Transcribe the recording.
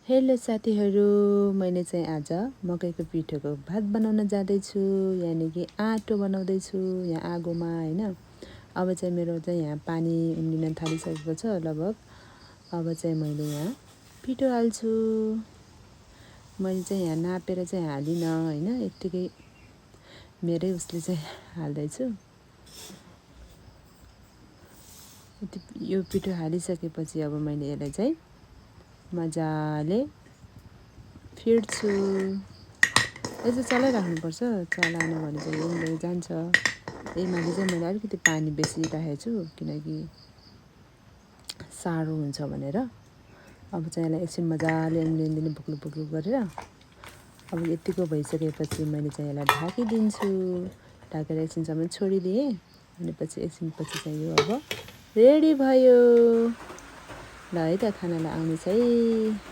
Hello साथीहरू, मैले चाहिँ आज मकैको पिठोको भात बनाउन जाँदैछु, यानि कि आटो बनाउँदैछु यहाँ आगोमा होइन। अब चाहिँ मेरो चाहिँ यहाँ पानी उम्लिन थालिसकेको छ लगभग। अब चाहिँ मैले यहाँ पिठो हाल्छु। मैले चाहिँ यहाँ नापेर चाहिँ हालिनँ होइन, यत्तिकै मेरै उसले चाहिँ हाल्दैछु। यो पिठो हालिसकेपछि अब मैले यसलाई चाहिँ मजाले फिट्छु। यसो चलाइराख्नुपर्छ, चलाएन भने चाहिँ उम्लेर जान्छ। यसमाथि चाहिँ मैले अलिकति पानी बेसी राखेको छु किनकि साह्रो हुन्छ भनेर। अब चाहिँ यसलाई एकछिन मजाले उम्लिदिने बुक्लु बुक्लु गरेर। अब यतिको भइसकेपछि मैले चाहिँ यसलाई ढाकिदिन्छु। ढाकेर एकछिनसम्म छोडिदिएँ अनि पछि एकछिनपछि चाहिँ यो अब रेडी भयो। ल है त, खानालाई आउनुहोस् है।